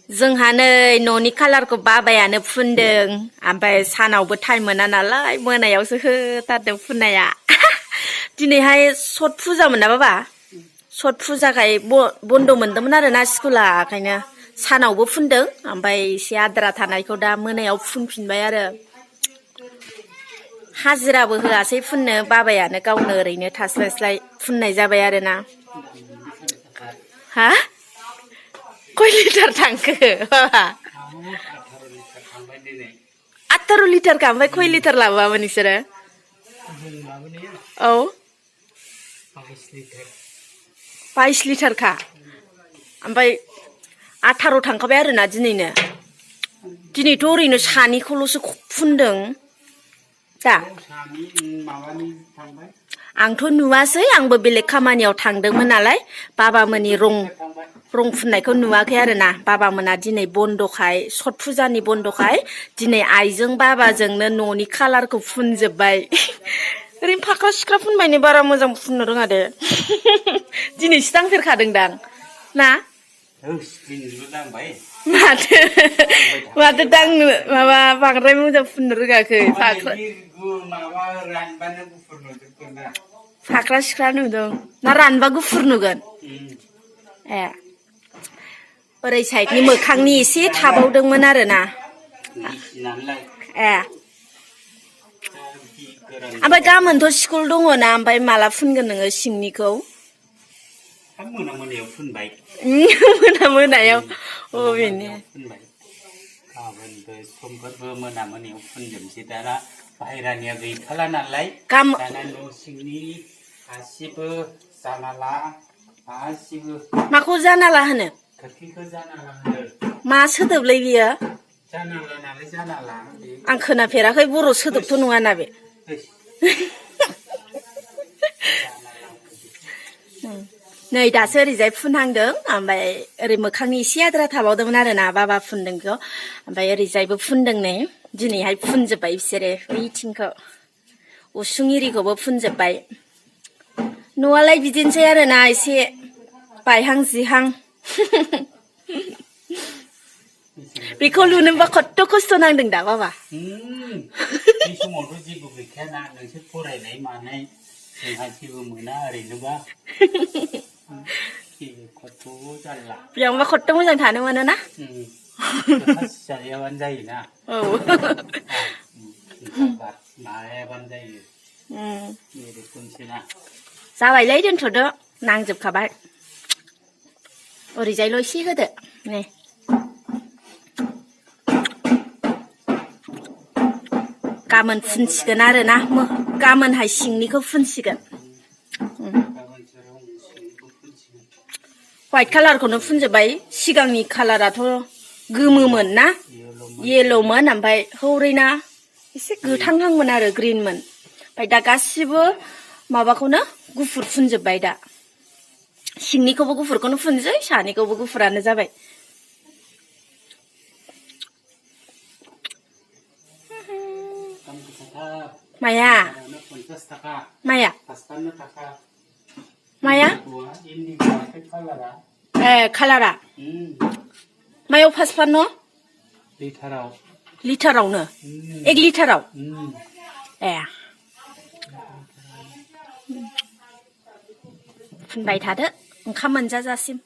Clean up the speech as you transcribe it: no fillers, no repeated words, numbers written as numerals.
जोंहा नै न'नि कालारखौ बाबायानो फुनदों ओमफ्राय सानावबो टाइम मोना नालाय मोनायावसो होथारदों फुननाया दिनैहाय सत फुजामोन ना बाबा सत फुजाखाय बन्द मोनदोंमोन आरोना स्कुला ओंखायनो सानावबो फुनदों ओमफ्राय एसे आद्रा थानायखौ दा मोनायाव फुनफिनबाय आरो हाजिराबो होआसै फुननो बाबायानो गावनो ओरैनो थास्लायस्लाय फुननाय जाबाय आरोना हा कय लिटार थांखो बाबा 18 लिटारखा ओमफ्राय कय लिटार लाबोआमोन नोंसोरो औ 22 लिटारखा ओमफ्राय 18 थांखाबाय आरोना दिनैनो दिनैथ' ओरैनो सानैखौल'सो फुनदों दा आंथ' नुवासै आंबो बेलेग खामानियाव थांदोंमोन नालाय बाबामोननि रं फुननायखौ नुवाखै आरोना बाबामोना दिनै बन्दखाय सत फुजानि बन्दखाय दिनै आइजों बाबाजोंनो न'नि कालारखौ फुनजोब्बाय ओरैनो फाख्रा सिख्रा फुनबायनो बारा मोजां फुननो रोङा दे दिनैसो दांफेरखादोंदां ना माथो दांनो माबा बांद्राय मोजां फुननो रोङाखै फाख्रा सिख्रा नुदों ना रानबा गुफुर नुगोन ए ओरै साइडनि मोखांनि एसे थाबावदोंमोन आरोना ए ओमफ्राय गाबोनथ' स्कुल दङना ओमफ्राय माला फुनगोन नोङो सिंनिखौ मोनायाव फुनबाय मोनायाव अ बेनो गाबोनबो समफोरबो मोनायाव फुनजोबनोसै दाना बाहेरानिया गैखाला नालाय दाना न' सिंनि गासिबो जानाला गासिबो माखौ जानाला होनो खोरखिखौ जानाला होनो मा सोदोबलै बियो जानाला नालाय जानाला आं खोनाफेराखै बर' सोदोबथ' नङाना बे नै दासो ओरैजाय फुनहांदों ओमफ्राय ओरै मोखांनि एसे आद्रा थाबावदोंमोन आरोना बाबा फुनदोंखौ ओमफ्राय ओरैजायबो फुनदों नै दिनैहाय फुनजोब्बाय बिसोरो बैथिंखौ उसुं इरिखौबो फुनजोब्बाय न'आलाय बिदिनोसै आरोना एसे बायहां जिहां बेखौ लुनोबा खथ्थ' खस्थ' नांदों दा बाबा बे समावथ' जेबो गैखायाना नोंसोर फरायनाय मानाय जोंहा जेबो मोना ओरैनोबा बेयावबा खथ्थ' मोजां थानो मोनो ना जायाबानो जायोना औ मायाबानो जायो जाबायलै दोनथ'दो नांजोबखाबाय ओरैजायल' एसे होदो नै गाबोन फुनसिगोन आरोना गाबोनहाय सिंनिखौ फुनसिगोन व्हाइट कालारखौनो फुनजोब्बाय सिगांनि कालाराथ' गोमोमोन ना येल'मोन ओमफ्राय हौरैना एसे गोथांहांमोन आरो ग्रिनमोन ओमफ्राय दा गासिबो माबाखौनो गुफुर फुनजोब्बाय दा सिंनिखौबो गुफुरखौनो फुनसै सानिखौबो गुफुरानो जाबाय माया माया माया ए कालारा मायाव फासफान न लिटारावनो 1 लिटाराव ए फुनबाय थादो ओंखाम मोनजाजासिम